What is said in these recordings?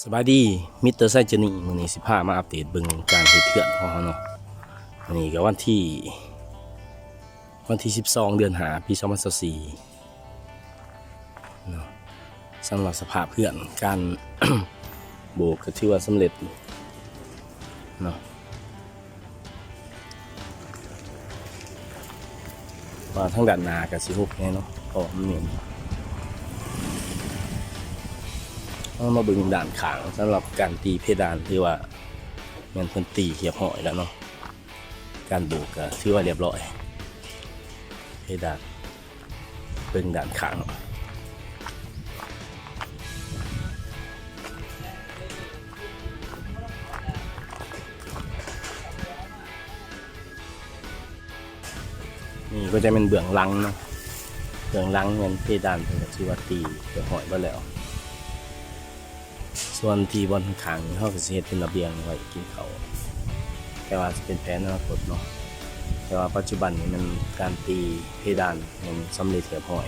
ສະບາຍດີ ມິດເຕີໄຊເຈີນີ້ ມື້ນີ້ຊິພາມາອັບເດດເບິ່ງການເຮັດເຮືອນຂອງເຮົາເນາະ. ມື້ນີ້ກໍວັນທີ ວັນທີສິບສອງ ເດືອນຫ້າ ປີສອງພັນຊາວສີ່ເນາະ. ສຳລັບສະພາບເຮືອນ ການໂບກກໍຖືວ່າສຳເລັດເນາະ. ວ່າທາງດ້ານໜ້າກໍຊິຮົກແດ່ເນາະ ເພາະວ່າມັນມີ ເຮົາມາເບິ່ງດ້ານຂ້າງ ສຳລັບການຕີເພດານ ຖືວ່າແມ່ນເພິ່ນຕີຮຽບຮ້ອຍແລ້ວເນາະ. ການໂບກກໍຖືວ່າຮຽບຮ້ອຍ ເພດານ. ເບິ່ງດ້ານຂ້າງ ນີ້ກໍຈະແມ່ນເບື້ອງຫຼັງເນາະ, ເບື້ອງຫຼັງແມ່ນເພດານເພິ່ນກໍຖືວ່າຕີຮຽບຮ້ອຍເບິດແລ້ວ. ສ່ວນທີ່ບ່ອນຂ້າງໆນີ້ ເຮົາກໍຊິເຮັດເປັນລະບຽງໄວ້ກິນເຂົ້າ ແຕ່ວ່າຊິເປັນແຜນອະນາຄົດເນາະ. ແຕ່ວ່າປັດຈຸບັນນີ້ແມ່ນການຕີເພດານແມ່ນສຳເລັດຮຽບຮ້ອຍ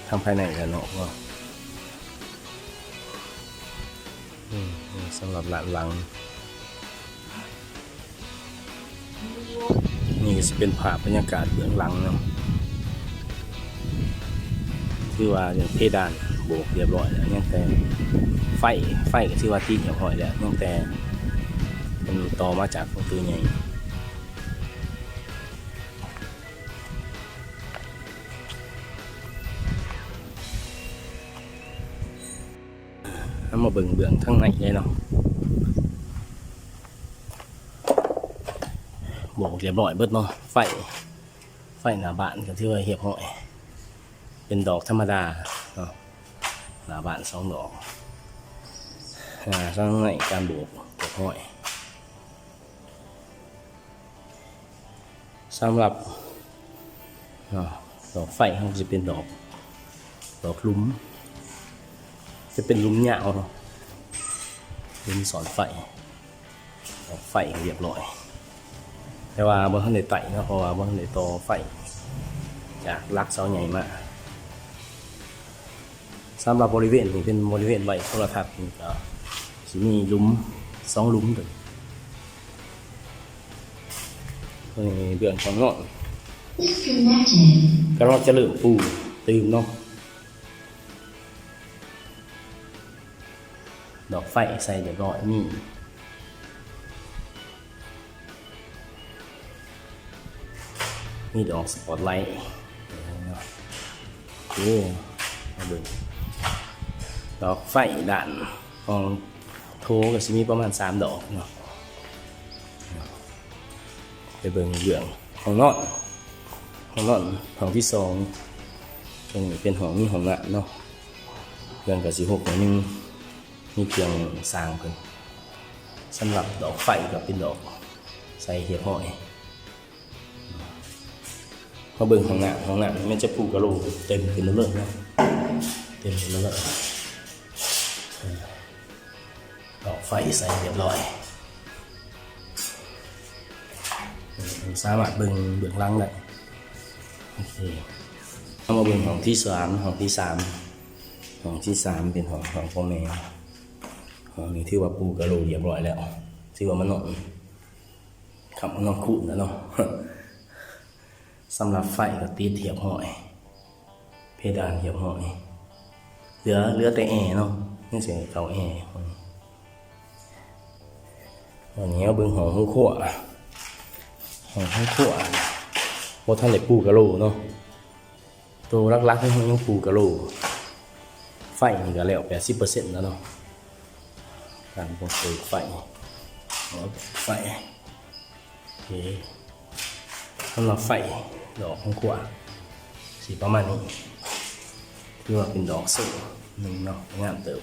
ທັງພາຍໃນ ແລະ ນອກເນາະ. ອືມ ສຳລັບດ້ານຫຼັງ ນີ້ກໍຊິເປັນພາບບັນຍາກາດເບື້ອງຫຼັງເນາະ. ຖືວ່າເລື່ອງເພດານໂບກຮຽບຮ້ອຍແລ້ວ ຍັງແຕ່ໄຟ, ໄຟກໍຖືວ່າຕິດຮຽບຮ້ອຍແລ້ວ ຍັງແຕ່ເພິ່ນຕໍ່ມາຈາກໂຮງຕີໃຫຍ່. ເຮົາມາເບິ່ງເບື້ອງທາງໃນເລີຍເນາະ. ໂບກຮຽບຮ້ອຍເບິດເນາະ. ໄຟ, ໄຟໜ້າບ້ານກໍຖືວ່າຮຽບຮ້ອຍ ເປັນດອກທຳມະດາເນາະ. ໜ້າບ້ານສອງດອກ. ອ່າ ທາງໃນການໂບກຮຽບຮ້ອຍ. ສຳລັບ ເນາະ ດອກໄຟເຮົາຈະເປັນດອກ ດອກຫຼຸມ ຈະເປັນຫຼຸມຍາວເນາະ ຫຼຸມສອນໄຟ. ດອກໄຟຮຽບຮ້ອຍ ແຕ່ວ່າບໍ່ທັນໄດ້ໄຕ້ເນາະ ເພາະວ່າບໍ່ທັນໄດ້ຕໍ່ໄຟຈາກຫຼັກເສົາໃຫຍ່ມາ. ສຳລັບບໍລິເວນນີ້ເປັນບໍລິເວນໄວ້ໂທລະທັດ ນີ້ກໍຊິມີຫຼຸມສອງຫຼຸມເດີ. ນີ້ເບື້ອງຫ້ອງນອນ ກຳລັງຈະເລີ່ມປູຕື່ມເນາະ. ດອກໄຟໃສ່ຮຽບຮ້ອຍ ມີ ມີດອກສະປອດໄລ. ໂອເຄ ມາເບິ່ງດອກໄຟດ້ານຫ້ອງໂຖ ກໍຊິມີປະມານສາມດອກເນາະ. ໄປເບິ່ງເບື້ອງຫ້ອງນອນ ຫ້ອງນອນຫ້ອງທີສອງ ເປັນ ເປັນຫ້ອງ ມີຫ້ອງນ້ຳເນາະ. ເຮືອນກໍຊິຮົກໜ້ອຍໜຶ່ງ ມີເຄື່ອງສ້າງເພິ່ນ. ສຳລັບດອກໄຟກໍເປັນດອກໃສ່ຮຽບຮ້ອຍ. ມາເບິ່ງຫ້ອງນ້ຳ ຫ້ອງນ້ຳນີ້ແມ່ນຈະປູກະໂຫຼເຕັມຂຶ້ນມາເລີຍເນາະ ເຕັມຂຶ້ນມາເລີຍ. ດອກໄຟໃສ່ຮຽບຮ້ອຍ ສາມາດເບິ່ງເບື້ອງຫຼັງໄດ້. ໂອເຄ ເຮົາມາເບິ່ງຫ້ອງທີສາມ ຫ້ອງທີສາມ ຫ້ອງທີສາມເປັນຫ້ອງ ຫ້ອງພໍ່ແມ່. ຫ້ອງນີ້ຖືວ່າປູກະໂຫຼຮຽບຮ້ອຍແລ້ວ ຖືວ່າມານອນ ຄຳວ່ານອນຄູນແລ້ວເນາະ. ສຳລັບໄຟກໍຕິດຮຽບຮ້ອຍ ເພດານຮຽບຮ້ອຍ ເຫຼືອ ເຫຼືອແຕ່ແອເນາະ ຍັງຊິເຂົ້າແອ. ອັນນີ້ເຮົາເບິ່ງຫ້ອງຄົວ ຫ້ອງຄົວບໍ່ທັນໄດ້ປູກະໂຫຼເນາະ. ໂຕຫຼັກໆ ເຮົາຍັງປູກະໂຫຼ ໄຟນີ້ກໍແລ້ວແປດສິບເປີເຊັນແລ້ວເນາະ ການປົກເປີກໄຟ ໄຟ ໂອເຄ ສຳລັບໄຟດອກຂອງຄົວຊິປະມານນີ້ ຖືວ່າເປັນດອກໂຊໜຶ່ງເນາະ ງາມເຕີບ.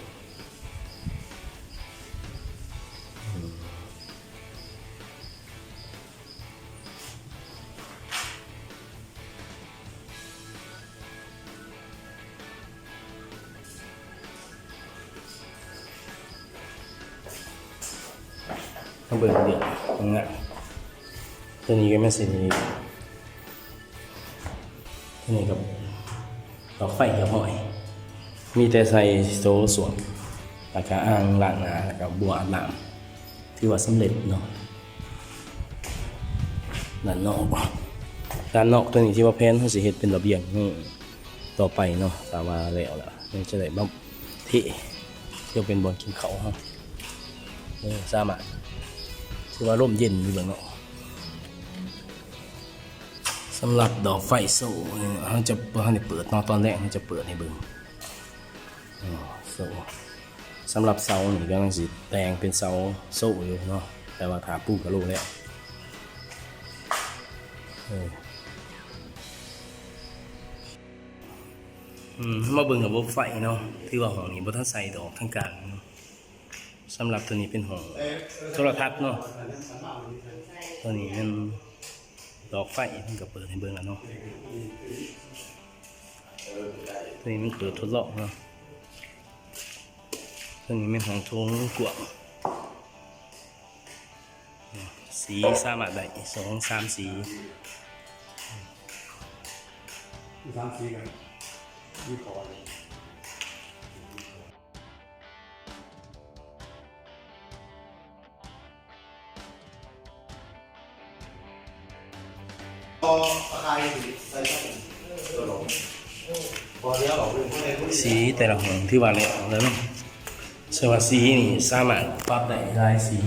ມາເບິ່ງເລື່ອງງານ ຕົວນີ້ກໍແມ່ນຊິ ຕົວນີ້ກໍດອກໄຟຮຽບຮ້ອຍ ມີແຕ່ໃສ່ໂຊສວມ ແລ້ວກະອ່າງລ້າງໜ້າ ແລ້ວກະບົວອາບນ້ຳ ຖືວ່າສຳເລັດເນາະ. ດ້ານນອກ ດ້ານນອກໂຕນີ້ທີ່ວ່າແຜນເຮົາຊິເຮັດເປັນລະບຽງນີ້ຕໍ່ໄປເນາະ ຖ້າວ່າແລ້ວລະ ມັນຈະໄດ້ມາເທ ເພື່ອເປັນບ່ອນກິນເຂົ້າເຮົາ. ເອີ ສາມາດ ຖືວ່າລົມເຢັນຢູ່ເບິ່ງເນາະ. ສຳລັບດອກໄຟໂຊນີ້ ເຮົາຈະບໍ່ທັນໄດ້ເປີດເນາະ ຕອນແລກເຮົາຈະເປີດໃຫ້ເບິ່ງ. ໂຊ ສຳລັບເສົານີ້ກຳລັງຊິແຕ່ງເປັນເສົາໂຊຢູ່ເນາະ ແຕ່ວ່າຖ້າປູກະໂລແລ້ວ. ເອີ ອືມ ເຮົາມາເບິ່ງລະບົບໄຟເນາະ ຖືວ່າຫ້ອງນີ້ບໍ່ທັນໃສ່ດອກທາງກາງເນາະ. ສຳລັບໂຕນີ້ເປັນຫ້ອງໂທລະທັດເນາະ ໂຕນີ້ແມ່ນດອກໄຟ ເພິ່ນກະເປີດໃຫ້ເບິ່ງລະເນາະ. ໂຕນີ້ມັນເປີດທົດລອງເນາະ ໂຕນີ້ແມ່ນຫ້ອງໂຖງກວ້າງ ສີສາມາດໄດ້ສອງສາມສີ ສາມສີກັນ ມີຂໍ ສີແຕ່ລະຫ້ອງຖືວ່າແລ້ວແລ້ວເນາະ ເຊິ່ງວ່າສີນີ້ສາມາດປັບໄດ້ຫຼາຍສີ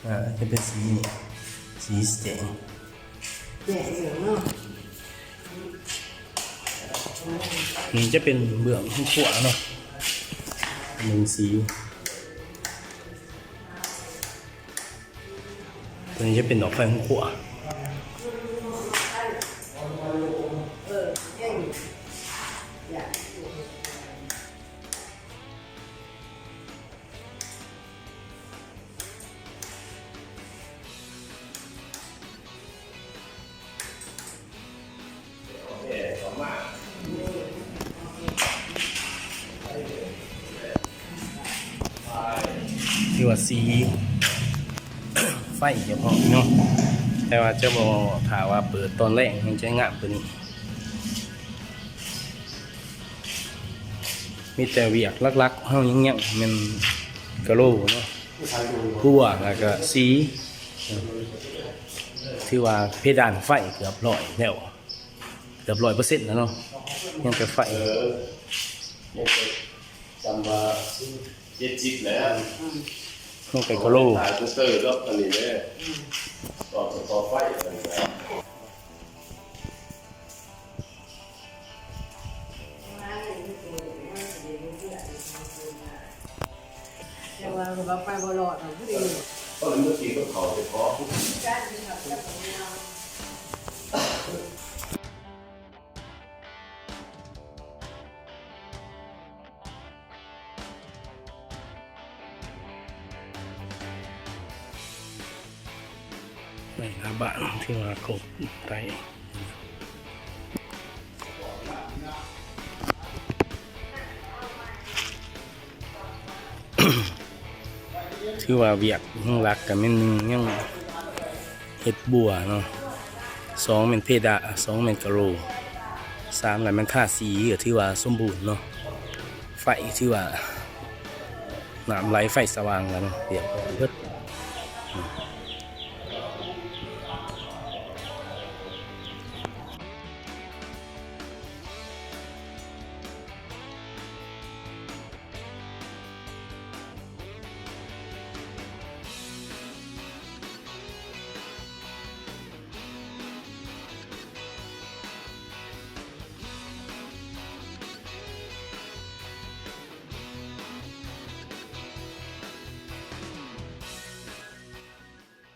ອາ ຈະເປັນສີນີ້ ສີແຈ້ງ ແຈ້ງເຫຼືອງເນາະ. ນີ້ຈະເປັນເບື້ອງຫ້ອງຄົວເນາະ ໜຶ່ງສີ ໂຕນີ້ຈະເປັນດອກໄຟຫ້ອງຄົວ. ຖືວ່າສີໄຟຈະເພາະເນາະ ແຕ່ວ່າຈະບໍ່ ຖ້າວ່າເປີດຕອນແລງແຮງຈະງາມກວ່ານີ້. ມີແຕ່ວຽກຫຼັກໆ ເຮົາຍັງ ຍັງແມ່ນກະໂຫຼເນາະ ຄົວ ແລ້ວກະສີ ຖືວ່າເພດານໄຟເກືອບຮ້ອຍແລ້ວ ເກືອບຮ້ອຍເປີເຊັນແລ້ວເນາະ ຍັງແຕ່ໄຟ ຈຳວ່າເຈັດສິບແລ້ວ ຍັງແຕ່ກະໂຫຼ ຕາຍເຕີດອກອັນນີ້ເດ້ ອອກສະຕອກໄຟ. ແຕ່ວ່າເຮົາໄປບໍ່ລອດດອກຜູ້ເດ ເອີ ເມື່ອກີ້ກໍເຂົ້າໄປຂໍ ໃນໜ້າບ້ານທີ່ວ່າຄົບໄດ້ ຖືວ່າວຽກຍັງຫຼັກກະແມ່ນ ໜຶ່ງ ຍັງເຮັດບົວເນາະ ສອງ ແມ່ນເພດານ ສອງ ແມ່ນກະໂຫຼ ສາມ ລະແມ່ນທາສີ ກະຖືວ່າສົມບູນເນາະ ໄຟຖືວ່າ ນ້ຳໄຫຼໄຟສະຫວ່າງແລ້ວເນາະ ຮຽບຮ້ອຍເບິດ.